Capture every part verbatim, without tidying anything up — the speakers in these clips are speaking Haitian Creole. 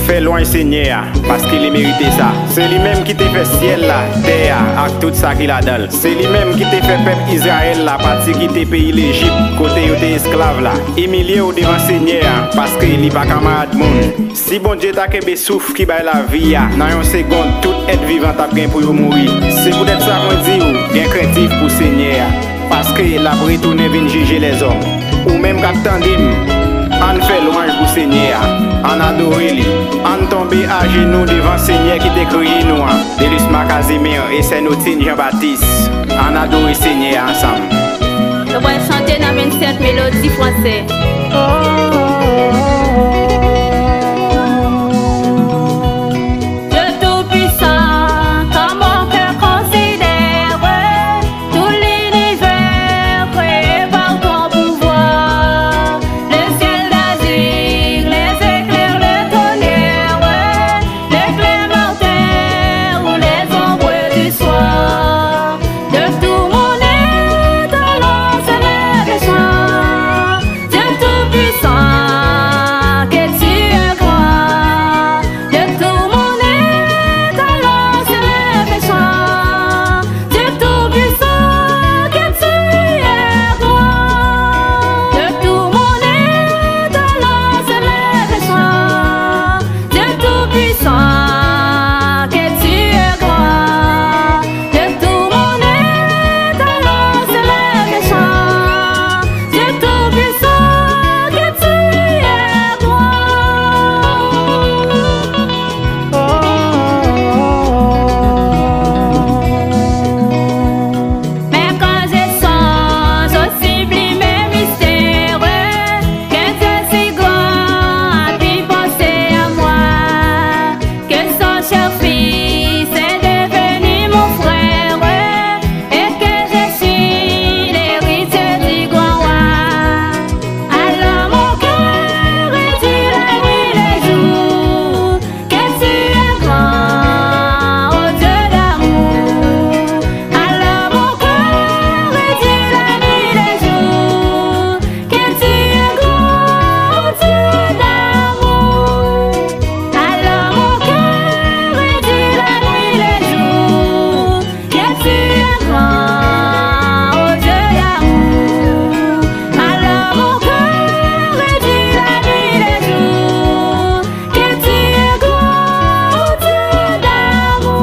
Fè lwanj Senyè a, paske li merite sa. Se li menm ki te fè syèl la, tè a, ak tout sa ki ladan l. Se li menm ki te fè pèp Izrayèl la pati kite peyi Lejip, kote yo te esklav la. Imilye w devan Senyè a, paske li pa kanmarad moun. Si Bondye ta kenbe souf ki bay lavi a, nan yon segonn, tout èt vivan t ap gen pou yo mouri. Se poutèt sa mwen di w, gen krentif pou Senyè a, paske l ap retounen vin jije lèzòm. Ou menm k ap tande m, ann fè lwanj pou Senyè a, ann adore li, ann tonbe ajenou devan Senyè ki te kreye nou an, Delusma Casimir e sè Notine Jean Baptiste, ann adore Senyè a ansanm. Nou pral chante nan vennsèt melodi fransè. Dieu tout-puissant, quand mon cœur considère tout l'univers créé par ton pouvoir, le ciel d'azur, les éclairs, le tonnerre, le clair matin ou les ombres du soir, de tout mon être, alors s'élève un chant. Dieu tout-puissant, que tu es grand. De tout mon être, alors s'élève un chant. Dieu tout-puissant, que tu es grand. De tout mon être, alors s'élève un chant. Dieu tout-puissant, que tu es grand. De tout mon être, alors s'élève un chant. Dieu tout-puissant, que tu es grand. Mais quand je songe au sublime mystère, qu'un Dieu si grand a pu penser à moi, que son cher fils est devenu mon frère, et que je suis l'héritier du grand roi. Alors mon cœur redit la nuit et le jour, que tu es grand, ô Dieu d'amour. Alors mon cœur redit la nuit et le jour, que tu es grand, ô Dieu d'amour. Alors mon cœur redit la nuit et le jour, que tu es grand, ô Dieu d'amour. Alors mon cœur redit la nuit et le jour, que tu es grand, ô Dieu d'amour.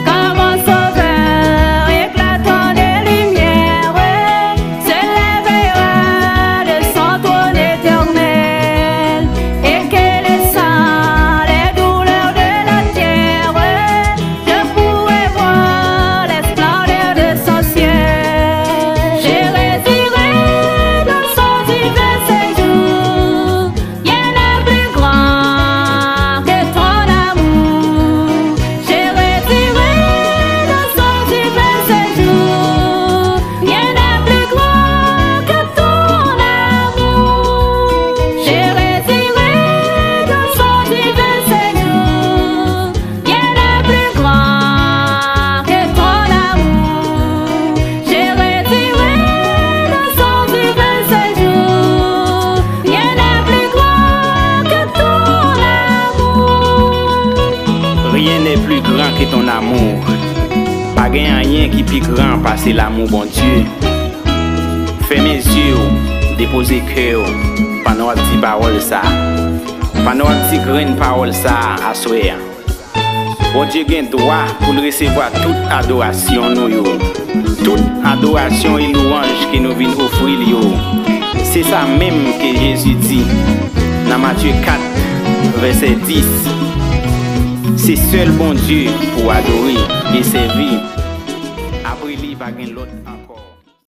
Quand mon sauveur éclatant de lumière se lèvera de son trône éternel, et que laissant les douleurs de la terre, je pourrai voir la splendeur de son ciel. Je redirai dans son divin séjour, rien n'est plus grand que ton amour. Je redirai dans son divin séjour, rien n'est plus grand que ton amour. Je redirai dans son divin séjour, rien n'est plus grand que ton amour. Je redirai dans son divin séjour, rien n'est plus grand que ton amour. Rien n'est plus grand que ton amour. Pa gen anyen ki pi gran pase lanmou Bondye. Fèmen zye w, depoze kè w, pandan w ap di pawòl sa a. Pandan w ap di grenn pawòl sa a aswè a. Bondye gen dwa pou l resevwa tout adorasyon nou yo, tout adorasyon e lwanj ke nou vin ofri l yo. Se sa menm ke Jezi di nan Matye kat, vèsè dis. Se sèl Bondye pou w adore e sèvi. Apre li, pa gen lòt.